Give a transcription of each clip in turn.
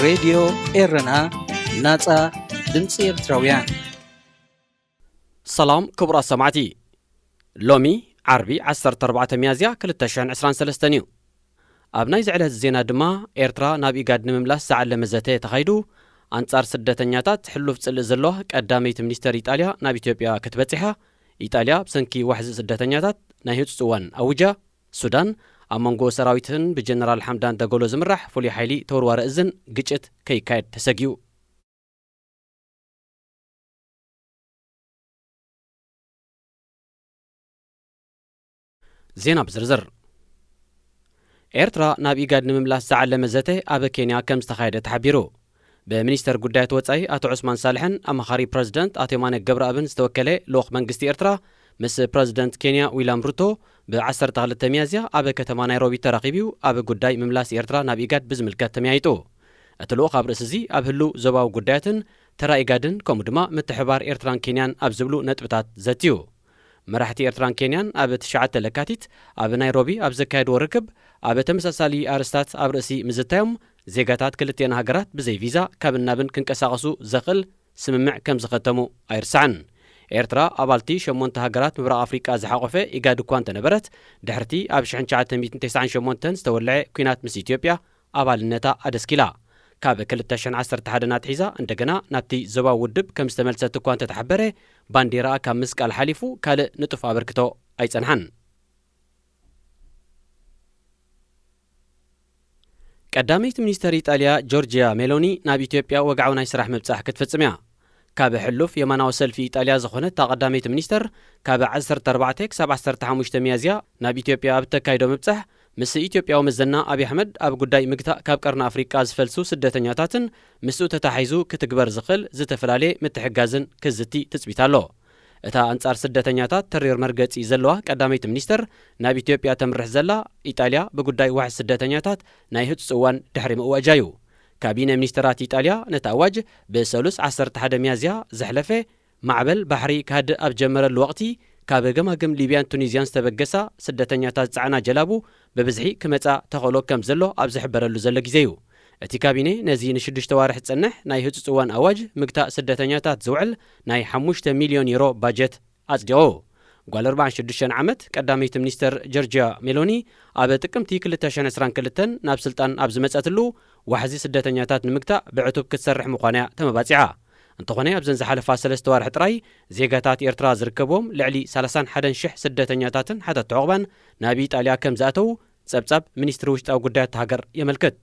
ሬድዮ ኤረና፣ ናጻ ድምጺ ኤርትራውያን። ሰላም ክቡራት ሰማዕቲ፣ ሎሚ ዓርቢ ዓሰርተ ኣርባዕተ ሚያዝያ ክልተ ሽሕን ዕስራን ሰለስተን እዩ። ኣብ ናይዚ ዕለት ዜና ድማ፣ ኤርትራ ናብ ኢጋድ ንምምላስ ዝዓለመ ዘተ ተኻይዱ፣ ኣንጻር ስደተኛታት ሕሉፍ ጽልኢ ዘለዋ ቀዳመይቲ ሚኒስተር ኢጣልያ ናብ ኢትዮጵያ ክትበጽሕ እያ። ኢጣልያ ብሰንኪ ዋሕዚ ስደተኛታት ናይ ህጹጽ እዋን ኣዊጃ። ሱዳን፣ ኣብ መንጎ ሰራዊትን ብጀነራል ሓምዳን ደጎሎ ዝምራሕ ፍሉይ ሓይሊ ተወርዋሪ እዝን ግጭት ከይካየድ ተሰጊኡ። ዜና ብዝርዝር። ኤርትራ ናብ ኢጋድ ንምምላስ ዝዓለመ ዘተ ኣብ ኬንያ ከም ዝተኻየደ ተሓቢሩ። ብሚኒስተር ጉዳያት ወጻኢ ኣቶ ዑስማን ሳልሕን ኣማኻሪ ፕረዚደንት ኣቶ የማነ ገብረኣብን ዝተወከለ ልኡኽ መንግስቲ ኤርትራ፣ ምስ ፕረዚደንት ኬንያ ዊልያም ሩቶ ብ ዓሰርተ ክልተ ሚያዝያ ኣብ ከተማ ናይሮቢ ተራኺቡ፣ ኣብ ጉዳይ ምምላስ ኤርትራ ናብ ኢጋድ ብዝምልከት ተመያይጡ። እቲ ልኡኽ ኣብ ርእሲ እዚ፣ ኣብ ህሉው ዞባዊ ጉዳያትን ተራ ኢጋድን፣ ከምኡ ድማ ምትሕብባር ኤርትራን ኬንያን ኣብ ዝብሉ ነጥብታት ዘትዩ። መራሕቲ ኤርትራን ኬንያን ኣብ ትሽዓተ ለካቲት ኣብ ናይሮቢ ኣብ ዘካየድዎ ርክብ፣ ኣብ ተመሳሳሊ ኣርእስታት ኣብ ርእሲ ምዝታዮም፣ ዜጋታት ክልቲኤን ሃገራት ብዘይ ቪዛ ካብን ናብን ክንቀሳቐሱ ዘኽእል ስምምዕ ከም ዝኸተሙ ኣይርሳዕን። ኤርትራ ኣባልቲ ሸሞንተ ሃገራት ምብራቕ ኣፍሪቃ ዝሓቖፈ ኢጋድ እኳ እንተነበረት፣ ድሕርቲ ኣብ ሽሕን ትሽዓተ ሚእትን ተስዓን ሸሞንተን ዝተወልዐ ኲናት ምስ ኢትዮጵያ ኣባልነታ ኣደስኪላ። ካብ ክልተ ሽሕን ዓሰርተ ሓደን ኣትሒዛ እንደገና ናብቲ ዞባዊ ውድብ ከም ዝተመልሰት እኳ እንተተሓበረ፣ ባንዴራኣ ካብ ምስቃል ሓሊፉ ካልእ ንጡፍ ኣበርክቶ ኣይጸንሓን። ቀዳመይቲ ሚኒስተር ኢጣልያ ጆርጅያ ሜሎኒ ናብ ኢትዮጵያ ወግዓዊ ናይ ስራሕ ምብጻሕ ክትፍጽም እያ። ካብ ሕሉፍ የማናዊ ሰልፊ ኢጣልያ ዝኾነት እታ ቀዳመይቲ ሚኒስተር፣ ካብ ዓሰርተ ኣርባዕተ ክሳብ ዓሰርተ ሓሙሽተ ሚያዝያ ናብ ኢትዮጵያ ኣብ እተካይዶ ምብጻሕ፣ ምስ ኢትዮጵያዊ መዘና ኣብይ ኣሕመድ ኣብ ጉዳይ ምግታእ ካብ ቀርኒ ኣፍሪቃ ዝፈልሱ ስደተኛታትን ምስኡ ተታሒዙ ክትግበር ዝኽእል ዝተፈላለየ ምትሕግጋዝን ክዝቲ ትጽቢት ኣሎ። እታ ኣንጻር ስደተኛታት ተሪር መርገጺ ዘለዋ ቀዳመይቲ ሚኒስተር፣ ናብ ኢትዮጵያ ተምርሕ ዘላ ኢጣልያ ብጉዳይ ዋሕዚ ስደተኛታት ናይ ህጹጽ እዋን ድሕሪ ምእዋጃ እዩ። ካቢነ ሚኒስተራት ኢጣልያ ነቲ ኣዋጅ ብሰሉስ ዓሰርተ ሓደ ሚያዝያ ዘሕለፈ፣ ማዕበል ባሕሪ ክሃድእ ኣብ ጀመረሉ ወቕቲ፣ ካብ ገማግም ሊብያን ቱኒዝያን ዝተበገሳ ስደተኛታት ዝጸዓና ጀላቡ ብብዝሒ ክመጻ ተኽእሎ ከም ዘሎ ኣብ ዝሕበረሉ ዘሎ ግዜ እዩ። እቲ ካቢነ ነዚ ንሽዱሽተ ዋርሕ ዝጸንሕ ናይ ህጹጽ እዋን ኣዋጅ ምግታእ ስደተኛታት ዝውዕል ናይ ሓሙሽተ ሚልዮን ዩሮ ባጀት ኣጽዲቑ። ጓል ኣርባዓን ሽዱሽተን ዓመት ቀዳመይቲ ሚኒስተር ጆርጅያ ሜሎኒ፣ ኣብ ጥቅምቲ ክልተ ሽሕን ዕስራን ክልተን ናብ ስልጣን ኣብ ዝመጸትሉ፣ ዋሕዚ ስደተኛታት ንምግታእ ብዕቱብ ክትሰርሕ ምዃና እያ ተመባጺዓ። እንተኾነ፣ ኣብዘን ዝሓለፋ ሰለስተ ዋርሒ ጥራይ፣ ዜጋታት ኤርትራ ዝርከብዎም ልዕሊ ሰላሳን ሓደን ሽሕ ስደተኛታትን ሓተቲ ዑቕባን ናብ ኢጣልያ ከም ዝኣተዉ ጸብጻብ ሚኒስትሪ ውሽጣዊ ጉዳያት ሃገር የመልክት።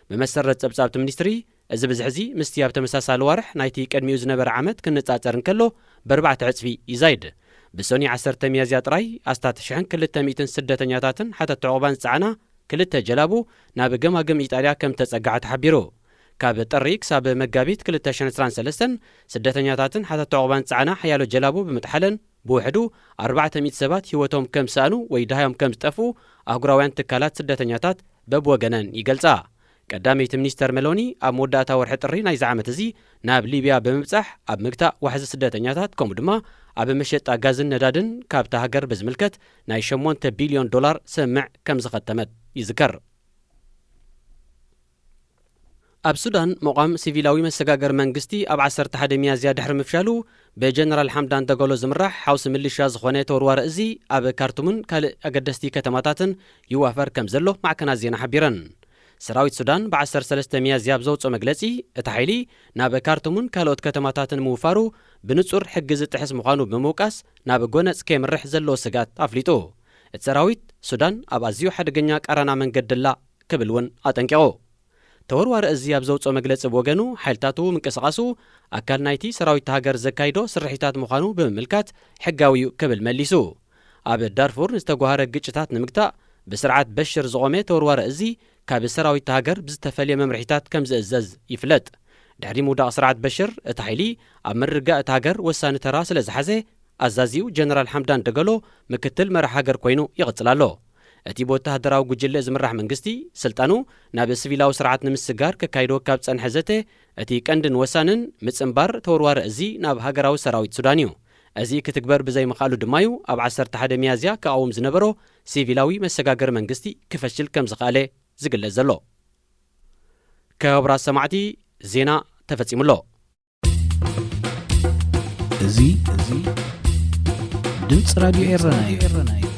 ብመሰረት ጸብጻብ እቲ ሚኒስትሪ፣ እዚ ብዝሒ እዚ ምስቲ ኣብ ተመሳሳሊ ዋርሕ ናይቲ ቅድሚኡ ዝነበረ ዓመት ክነጻጸር እንከሎ፣ ብኣርባዕተ ዕጽፊ ይዛይድ። ብሰኑይ ዓሰርተ ሚያዝያ ጥራይ፣ ኣስታት ሽሕን ክልተ ሚእትን ስደተኛታትን ሓተቲ ዑቕባን ዝጸዓና ክልተ ጀላቡ ናብ ገማግም ኢጣልያ ከም ተጸግዓ ተሓቢሩ። ካብ ጥሪ ክሳብ መጋቢት ክልተ ሽሕን ዕስራን ሰለስተን፣ ስደተኛታትን ሓተቲ ዑቕባን ዝጸዓና ሓያሎ ጀላቡ ብምጥሓለን፣ ብውሕዱ ኣርባዕተ ሚእቲ ሰባት ህይወቶም ከም ዝሰኣኑ ወይ ደሃዮም ከም ዝጠፍኡ ኣህጉራውያን ትካላት ስደተኛታት በብወገነን ይገልጻ። ቀዳመይቲ ሚኒስተር ሜሎኒ ኣብ መወዳእታ ወርሒ ጥሪ ናይዚ ዓመት እዚ ናብ ሊብያ ብምብጻሕ፣ ኣብ ምግታእ ዋሕዚ ስደተኛታት፣ ከምኡ ድማ ኣብ መሸጣ ጋዝን ነዳድን ካብታ ሃገር ብዝምልከት ናይ ሸሞንተ ቢልዮን ዶላር ስምምዕ ከም ዝኸተመት ይዝከር። ኣብ ሱዳን፣ ምቋም ሲቪላዊ መሰጋገሪ መንግስቲ ኣብ ዓሰርተ ሓደ ሚያዝያ ድሕሪ ምፍሻሉ፣ ብጀነራል ሓምዳን ደጎሎ ዝምራሕ ሓውሲ ምልሻ ዝኾነ ተወርዋሪ እዚ፣ ኣብ ካርቱምን ካልእ ኣገደስቲ ከተማታትን ይዋፈር ከም ዘሎ ማዕከናት ዜና ሓቢረን። ሰራዊት ሱዳን ብ ዓሰርተ ሰለስተ ሚያዝያ ኣብ ዘውጽኦ መግለጺ፣ እቲ ሓይሊ ናብ ካርቱምን ካልኦት ከተማታትን ምውፋሩ ብንጹር ሕጊ ዝጥሕስ ምዃኑ ብምውቃስ፣ ናብ ጎነጽ ከየምርሕ ዘለዎ ስግኣት ኣፍሊጡ። እቲ ሰራዊት፣ ሱዳን ኣብ ኣዝዩ ሓደገኛ ቃራና መንገዲ ኣላ ክብል እውን ኣጠንቂቑ። ተወርዋሪ እዚ ኣብ ዘውጽኦ መግለጺ ብወገኑ፣ ሓይልታቱ ምንቅስቓሱ ኣካል ናይቲ ሰራዊት ሃገር ዘካይዶ ስርሒታት ምዃኑ ብምምልካት፣ ሕጋዊ እዩ ክብል መሊሱ። ኣብ ዳርፉር ንዝተጓሃረ ግጭታት ንምግታእ ብስርዓት በሽር ዝቖመ ተወርዋሪ እዚ፣ ካብ ሰራዊት ሃገር ብዝተፈልየ መምርሒታት ከም ዝእዘዝ ይፍለጥ። ድሕሪ ምውዳቕ ስርዓት በሽር፣ እቲ ሓይሊ ኣብ ምርግጋእ እታ ሃገር ወሳኒ ተራ ስለ ዝሓዘ፣ ኣዛዚኡ ጀነራል ሓምዳን ደገሎ ምክትል መራሕ ሃገር ኮይኑ ይቕጽል ኣሎ። እቲ ብወተሃደራዊ ጉጅለ ዝምራሕ መንግስቲ፣ ስልጣኑ ናብ ሲቪላዊ ስርዓት ንምስግጋር ከካይዶ ካብ ጸንሐ ዘተ፣ እቲ ቀንድን ወሳንን ምጽንባር ተወርዋሪ እዚ ናብ ሃገራዊ ሰራዊት ሱዳን እዩ። እዚ ክትግበር ብዘይምኽኣሉ ድማ እዩ ኣብ ዓሰርተ ሓደ ሚያዝያ ክቓወም ዝነበሮ ሲቪላዊ መሰጋገሪ መንግስቲ ክፈሽል ከም ዝኸኣለ ዝግለጽ ዘሎ። ክቡራት ሰማዕቲ፣ ዜና ተፈጺሙ ኣሎ። እዚ፣ እዚ ድምፂ ራድዮ ኤረና እዩ።